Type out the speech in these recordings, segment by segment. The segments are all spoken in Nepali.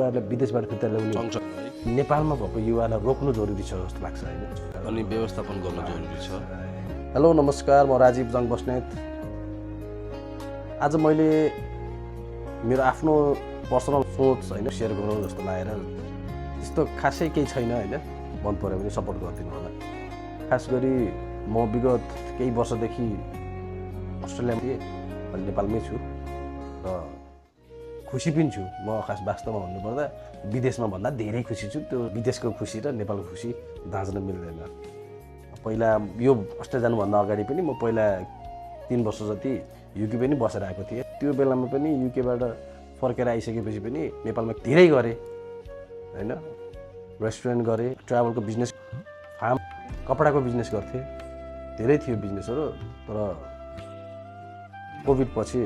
युवाहरूलाई विदेशबाट फिर्ता ल्याउने नेपालमा भएको युवालाई रोक्नु जरुरी छ जस्तो लाग्छ हैन अनि व्यवस्थापन गर्न जरुरी छ। हेलो नमस्कार, म राजीव जङ बस्नेत। आज मैले मेरो आफ्नो पर्सनल सोच हैन सेयर गरौँ जस्तो लागेर, त्यस्तो खासै केही छैन हैन, मन पर्यो भने सपोर्ट गरिदिनु होला। खास गरी म विगत केही वर्षदेखि अस्ट्रेलियामा थिएँ, अहिले नेपालमै छु र खुसी पनि छु। म खास वास्तवमा भन्नुपर्दा विदेशमा भन्दा धेरै खुसी छु। त्यो विदेशको खुसी र नेपालको खुसी दाँच्न मिल्दैन। पहिला यो अस्ट्रेलिया जानुभन्दा अगाडि पनि म पहिला 3 वर्ष जति युके पनि बसेर आएको थिएँ। त्यो बेलामा पनि युकेबाट फर्केर आइसकेपछि पनि नेपालमा धेरै गरेँ हैन, रेस्टुरेन्ट गरेँ, ट्राभलको बिजनेस, फार्म, कपडाको बिजनेस गर्थेँ, धेरै थियो बिजनेसहरू। तर कोभिड पछि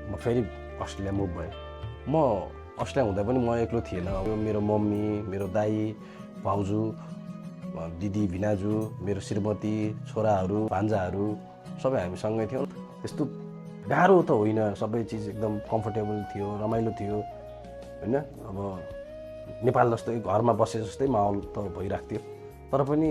म फेरि अस्ट्रेलिया मुभ भएँ। म अस्ट्रेलिया हुँदा पनि म एक्लो थिएन। अब मेरो मम्मी, मेरो दाइ, भाउजू, दिदी, भिनाजु, मेरो श्रीमती, छोराहरू, भान्जाहरू सबै हामी सँगै थियौँ। त्यस्तो गाह्रो त होइन, सबै चिज एकदम कम्फर्टेबल थियो, रमाइलो थियो हैन। अब नेपाल जस्तै घरमा बसे जस्तै माहौल त भइरहेको थियो। तर पनि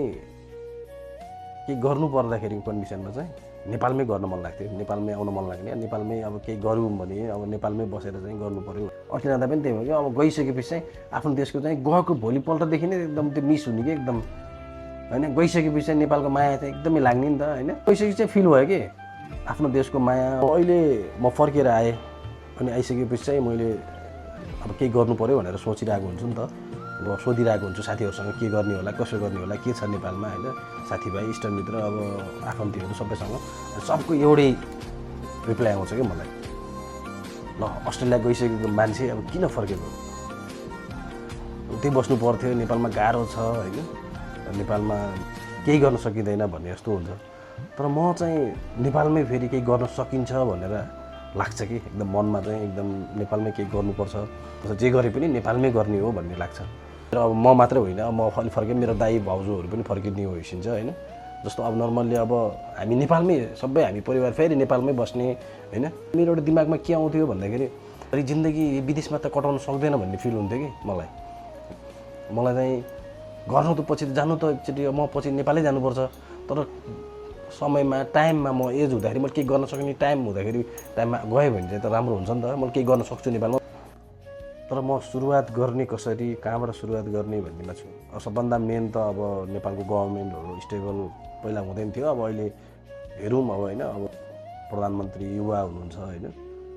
केही गर्नु पर्दाखेरिको कन्डिसनमा चाहिँ नेपालमै गर्न मन लाग्थ्यो, नेपालमै आउन मन लाग्ने। नेपालमै अब केही गरौँ भने अब नेपालमै बसेर चाहिँ गर्नु पर्यो। अस्ट्रेलिया जाँदा पनि त्यही भयो कि अब गइसकेपछि चाहिँ आफ्नो देशको चाहिँ गएको भोलिपल्टदेखि नै एकदम त्यो मिस हुने कि एकदम हैन। गइसकेपछि चाहिँ नेपालको माया चाहिँ एकदमै लाग्ने नि त हैन। गइसकेपछि चाहिँ फिल भयो कि आफ्नो देशको माया। अहिले म फर्केर आएँ अनि आइसकेपछि चाहिँ मैले अब केही गर्नु पर्यो भनेर सोचिरहेको हुन्छु नि त। अब सोधिरहेको हुन्छु साथीहरूसँग के गर्ने होला, कसो गर्ने होला, के छ नेपालमा हैन। साथीभाइ, इष्टमित्र, अब आफन्तीहरू सबैसँग सबको एउटै रिप्लाई आउँछ कि मलाई, ल अस्ट्रेलिया गइसकेको मान्छे अब किन फर्केको, उतै बस्नु पर्थ्यो, नेपालमा गाह्रो छ हैन, नेपालमा केही गर्न सकिँदैन भन्ने जस्तो हुन्छ। तर म चाहिँ नेपालमै फेरि केही गर्न सकिन्छ भनेर लाग्छ कि एकदम मनमा चाहिँ एकदम नेपालमै केही गर्नुपर्छ, जे गरे पनि नेपालमै गर्ने हो भन्ने लाग्छ। र अब म मात्रै होइन, म अलि फर्केँ, मेरो दाइ भाउजूहरू पनि फर्किने होइसिन्छ हैन। जस्तो अब नर्मल्ली अब हामी नेपालमै सबै हामी परिवार फेरि नेपालमै बस्ने हैन। मेरो एउटा दिमागमा के आउँथ्यो भन्दाखेरि जिन्दगी विदेशमा त कटाउन सक्दैन भन्ने फिल हुन्थ्यो कि मलाई चाहिँ। गर्नु त पछि जानु त एकचोटि म पछि नेपालै जानुपर्छ, तर समयमा, टाइममा, म एज हुँदाखेरि मैले केही गर्न सक्ने टाइम हुँदाखेरि टाइममा गएँ भने चाहिँ त राम्रो हुन्छ नि त। मैले केही गर्न सक्छु नेपालमा। तर म सुरुवात गर्ने कसरी, कहाँबाट सुरुवात गर्ने भन्नेमा छु। सबभन्दा मेन त अब नेपालको गभर्मेन्टहरू स्टेबल पहिला हुँदैन थियो, अब अहिले हेरौँ अब होइन। अब प्रधानमन्त्री युवा हुनुहुन्छ होइन,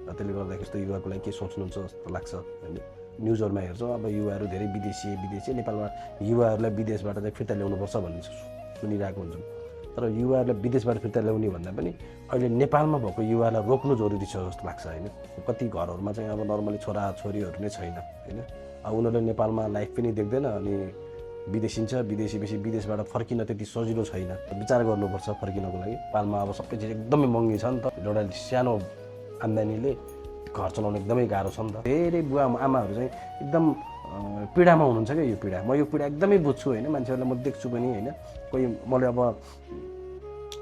र त्यसले गर्दाखेरि यस्तो युवाको लागि के सोच्नुहुन्छ जस्तो लाग्छ होइन। न्युजहरूमा हेर्छौँ अब युवाहरू धेरै विदेशी नेपालमा युवाहरूलाई विदेशबाट चाहिँ फिर्ता ल्याउनुपर्छ भन्ने सुनिरहेको हुन्छौँ। तर युवाहरूलाई विदेशबाट फिर्ता ल्याउने भन्दा पनि अहिले नेपालमा भएको युवालाई रोक्नु जरुरी छ जस्तो लाग्छ होइन। कति घरहरूमा चाहिँ अब नर्मली छोरा छोरीहरू नै छैन होइन। अब उनीहरूले नेपालमा लाइफ पनि देख्दैन अनि विदेशिन्छ, विदेशबाट फर्किन त्यति सजिलो छैन। विचार गर्नुपर्छ फर्किनको लागि। नेपालमा अब सबै चिज एकदमै महँगी छ नि त। एउटा सानो आम्दानीले घर चलाउनु एकदमै गाह्रो छ नि त। धेरै बुवा आमाहरू चाहिँ एकदम पीडामा हुनुहुन्छ क्या। यो पीडा, म यो पीडा एकदमै बुझ्छु होइन। मान्छेहरूलाई म देख्छु पनि होइन। कोही मैले अब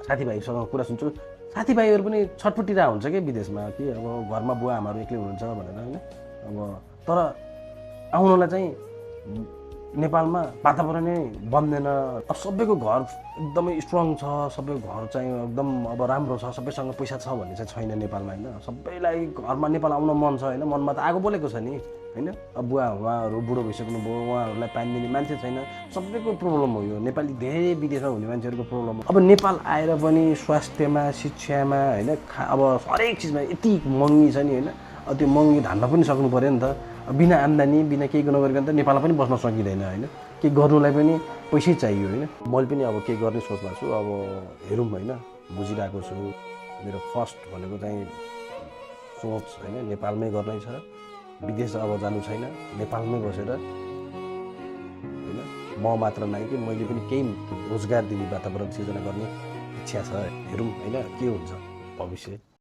साथीभाइसँग कुरा सुन्छु, साथीभाइहरू पनि छटपटिरहेको हुन्छ कि विदेशमा कि अब घरमा बुवा आमाहरू एक्लै हुनुहुन्छ भनेर होइन। अब तर आउनलाई चाहिँ नेपालमा वातावरणै बन्दैन। अब सबैको घर एकदमै स्ट्रङ छ, सबैको घर चाहिँ एकदम अब राम्रो छ, सबैसँग पैसा छ भन्ने चाहिँ छैन नेपालमा होइन। सबैलाई घरमा नेपाल आउन मन छ होइन, मनमा त आगो बोलेको छ नि होइन। अब बुवा उहाँहरू बुढो भइसक्नु भयो, उहाँहरूलाई पानी दिने मान्छे छैन, सबैको प्रब्लम हो यो। नेपाली धेरै विदेशमा हुने मान्छेहरूको प्रब्लम हो। अब नेपाल आएर पनि स्वास्थ्यमा, शिक्षामा होइन, अब हरेक चिजमा यति महँगी छ नि होइन। अब त्यो महँगी धान्न पनि सक्नु पऱ्यो नि त। बिना आम्दानी, बिना केही नगरिकन त नेपालमा पनि बस्न सकिँदैन होइन। केही गर्नुलाई पनि पैसै चाहियो होइन। मैले पनि अब केही गर्ने सोचमा छु। अब हेरौँ होइन, बुझिरहेको छु। मेरो फर्स्ट भनेको चाहिँ सोच होइन नेपालमै गर्नै छ। विदेश अब जानु छैन, नेपालमै बसेर होइन। म मात्र नै कि मैले पनि केही रोजगार दिने वातावरण सिर्जना गर्ने इच्छा छ। हेरौँ होइन के हुन्छ भविष्य।